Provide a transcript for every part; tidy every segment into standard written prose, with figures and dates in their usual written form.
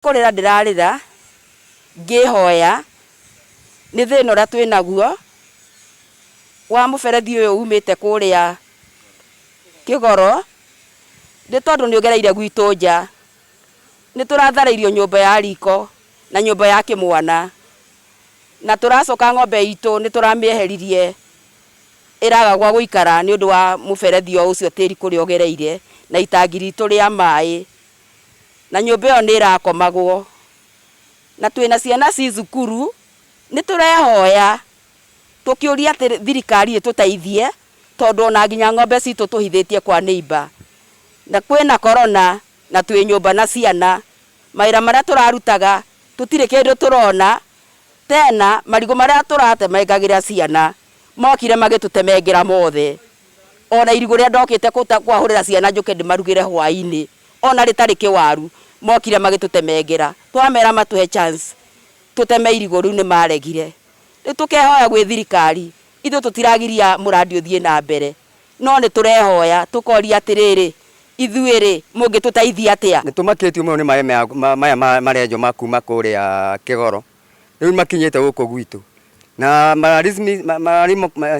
kũrĩra ndĩrarĩra ngĩhoya nĩ thĩna ũrĩa twĩ naguo wa mũberethi ũyũ umĩte kũrĩa Kĩgoro, nĩ tondũ nĩ ũgereire gwitũ nja. Nĩ tũratharĩirio nyũmba ya riko na nyũmba ya kĩmwana, na tũracoka ng'ombe itũ nĩ tũramĩeheririe ĩraga gwa gũikara nĩ ũndũ wa mũberethi o ũcio tĩri kũrĩa ũgereire na itangi ritũ rĩa maĩ, na nyũmba ĩyo nĩ ĩrakomagwo. Na twĩna ciana ci thukuru, nĩ tũrehoya tũkĩũria atĩ thirikari ĩtũteithie tondũ ona nginya ng'ombe citũ tũhithĩtie kwa neighbour, na kwĩna corona na twĩ nyũmba na ciana, mawĩra marĩa tũrarutaga tũtirĩ kĩndũ tũrona, tena marigũ marĩa tũratemengagĩra ciana mokire magĩtũtemengera mothe, ona irigũ rĩrĩa ndokĩte kwahũrĩra ciana njũke ndĩmarugĩre hwainĩ ona rĩtarĩ kĩwaru mokire magĩtũtemengera, twamera matũhe chance tũteme irigũ rĩu nĩmaregire. Rĩu tũkehoya gwĩ thirikari, ithuĩ tũtiragiria mũrandi ũthiĩ na mbere, no nĩ tũrehoya tũkoria atĩrĩrĩ, ithuĩ-rĩ, mũngĩtũteithia atĩa? Nĩ tũmakĩtio mũno nĩ maĩ maya marenjwo ma kuma kũrĩa Kĩgoro, rĩu makinyĩte gũkũ gwitũ. Na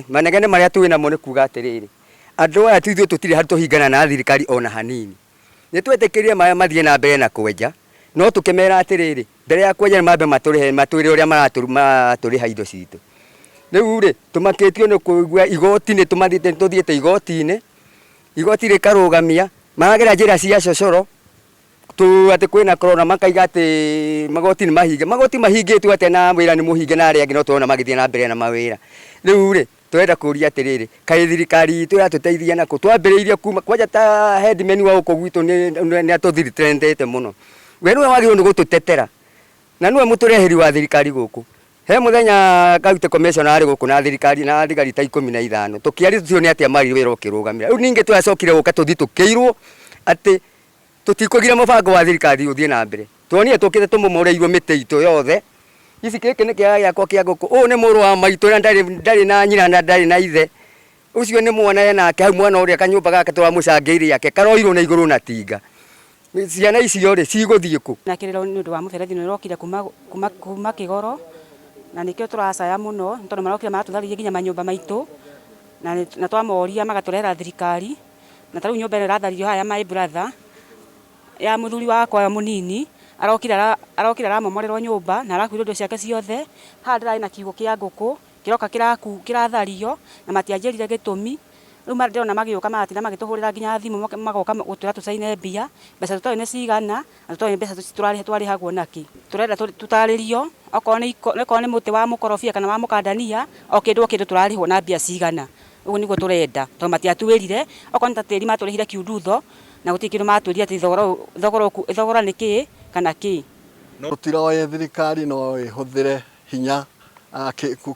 manegene marĩa twĩ namo nĩ kuga atĩrĩrĩ, andũ aya ithuĩ tũtirĩ handũ tũhingana na thirikari ona hanini. Nĩ twetĩkĩrire maĩ mathiĩ na mbere na kwenja, no tũkĩmera atĩrĩrĩ, mbere ya kwenja nĩ mambe matũrĩhe, matwĩre ũrĩa maratũrĩha indo citũ. Rĩu rĩ, tũmakĩtio nĩ kũigua igoti nĩ tũthiĩte igoti-inĩ, igoti rĩkarũgamia, maragera njĩra cia cocoro, atĩ kwĩna corona makaiga atĩ magoti nĩ mahinge. Magoti mahingĩtwo atĩa na wĩra nĩ mũhinge na arĩa angĩ no tũrona magĩthiĩ na mbere na mawĩra. Rĩu rĩ, Tũrenda kũria atĩrĩrĩ, kaĩ thirikari itũ ĩratũteithia nakũ? Twambĩrĩirie kuma, kwanja ta headman wa gũkũ gwitũ nĩ atũthiritenete mũno. We nĩwe wagĩrĩirwo nĩ gũtũtetera, na nĩwe mũtũreheri wa thirikari gũkũ. He mũthenya county commissioner arĩ gũkũ na thirikari na thigari ta 15, tũkĩaria tũtiũĩ nĩ atĩa marire wĩra ũkĩrũgamĩra. Rĩu ningĩ tũracokire gũka tũthitũkĩirwo atĩ Tũtikũgiria mũbango wa thirikari ũthiĩ na mbere. Tuonire tũkĩte tũmomoreirwo mĩtĩ itũ yothe. Ici gĩkĩ nĩ kĩaga gĩakwa kĩa ngũkũ. Ũyũ nĩ mũrũ wa maitũ na ndarĩ ndarĩ na nyina na ndarĩ na ithe. Ũcio nĩ mwana enake hau mwana ũrĩa kanyũmba gake tũramũcangĩire ake karoirwo na igũrũ na tinga. Ciana icio rĩ cigũthiĩ kũ? Na kĩrĩro nĩ ũndũ wa mũberethi nĩ ũrokire kuma kuma kuma Kĩgoro, na nĩkĩo tũracaya mũno nĩ tondũ marokire maratũtharĩria nginya manyũmba maitũ, na twamoria magatũrehera thirikari. Na ta rĩu nyũmba ĩno ĩratharirio haha ya my brother, ya mũthuri wakwa mũnini, arokire arokire aramomorerwo nyũmba na arakuirwo indo ciake ciothe. Haha ndĩrarĩ na kiugũ kĩa ngũkũ, kĩroka kĩrathario na matianjĩrire gĩtũmi. Rĩu ndĩrona magĩũka maratinda magĩtũhũrĩra nginya thimũ magoka gũtwĩra tũcaine mbia, mbeca tũtoĩ nĩ cigana na tũtoĩ mbeca twarĩhagwo nakĩ. Tũrenda tũtarĩrio okorwo nĩ okorwo nĩ mũtĩ wa mũkorobia kana wa mũkandania, o kĩndũ o kĩndũ tũrarĩhwo na mbia cigana. Ũguo nĩguo tũrenda tondũ matiatwĩrire, okorwo nĩ ta tĩri matũrĩhire kiundutho na gũtirĩ kĩndũ matwĩrire atĩ thogora ũyũ thogora thogora nĩ kĩĩ kana kĩĩ. Tũtiroĩ thirikari no ĩhũthĩre hinya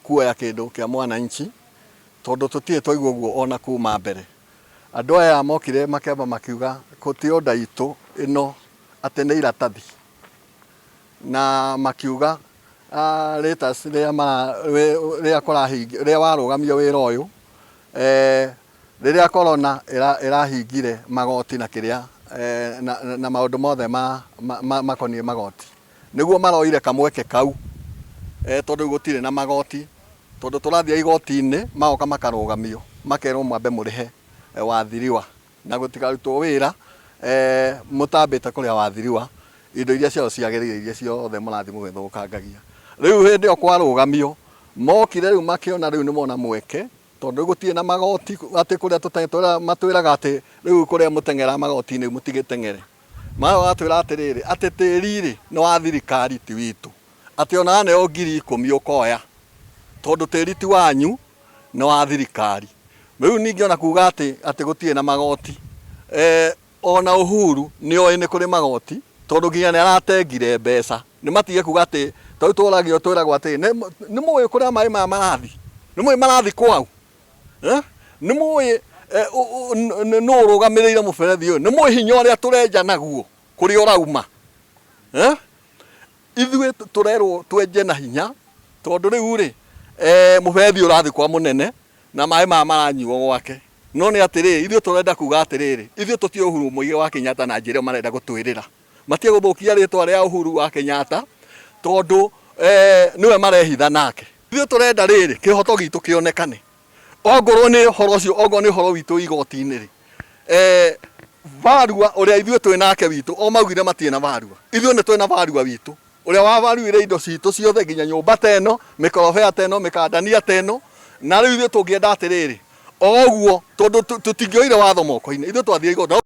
kuoya kĩndũ kĩa mwananchi tondũ tũtirĩ twaigua ũguo ona kuma mbere. Andũ aya mokire makĩamba makiuga ti order itũ ĩno atĩ nĩ iratathi. Na makiuga latest rĩrĩa rĩrĩa rĩrĩa warũgamio wĩra ũyũ, rĩrĩa corona ĩrahingire magoti na kĩrĩa na maũndũ mothe makoniĩ magoti, nĩguo maroire kamweke kau tondũ rĩu gũtirĩ na magoti, tondũ tũrathiĩ igoti-inĩ magoka makarũgamio makerwo mwambe mũrĩhe wathiriwa. Na gũtikarutwo wĩra mũtambĩte kũrĩha wathiriwa indo iria ciao ciagĩrĩire iria ciothe mũrathiĩ mũgĩthũkangagia. Rĩu hĩndĩ ĩyo kwarũgamio, mokire rĩu makĩona rĩu nĩ mona mweke, tondũ rĩu gũtirĩ na magoti atĩ kũrĩa matwĩraga atĩ rĩu kũrĩa mũteng'eraga magoti-inĩ mũtigĩteng'ere. Magatwĩra atĩrĩrĩ, atĩ tĩri-rĩ nĩ wa thirikari ti witũ. Atĩ ona waneo 10,000 ũkoya, tondũ tĩri ti wanyu nĩ wa thirikari. Rĩu ningĩ ona kuga atĩ atĩ gũtirĩ na magoti, ona Uhuru nĩ oĩ nĩ kũrĩ magoti, tondũ nginya nĩ aratengire mbeca. Nĩ matige kuga atĩ, ta rĩu tũragio twĩragwo atĩrĩ, nĩ mũĩ kũrĩa maĩ maya marathiĩ? Nĩ mũĩ marathiĩ kwaũ? Nĩ mũĩ nũ ũrũgamĩrĩire mũberethi ũyũ? Nĩ mũĩ hinya ũrĩa tũrenja naguo kũrĩa ũrauma? Ithuĩ tũrerwo twenje na hinya tondũ rĩu rĩ, mũberethi ũrathiĩ kwa mũnene na maĩ maya maranyuo gwake. No nĩ atĩrĩrĩ, ithuĩ tũrenda kuga atĩrĩrĩ, ithuĩ tũtiũĩ Uhuru Muigai wa Kenyatta na njĩra ĩyo marenda gũtwĩrĩra. Matige gũthũkia rĩtwa rĩa Uhuru wa Kenyatta tondũ eh, nĩwe marehitha nake. Ithuĩ tũrenda rĩrĩ kĩhoto gitũ kĩonekane. Ongorwo nĩ ũhoro ũcio, ongorwo nĩ ũhoro witũ igoti-inĩ rĩ, eh, varua ũrĩa ithuĩ twĩ nake witũ, o maugire matirĩ na varua. Ithuĩ nĩ twĩ na varua witũ ũrĩa wavaruire indo citũ ciothe nginya nyũmba ta ĩno, mĩkorobea ta ĩno, mĩkandania ta ĩno. Na rĩu ithuĩ tũngĩenda atĩrĩrĩ, o ũguo tondũ tũtingĩoire watho moko-inĩ, ithuĩ twathire igoti.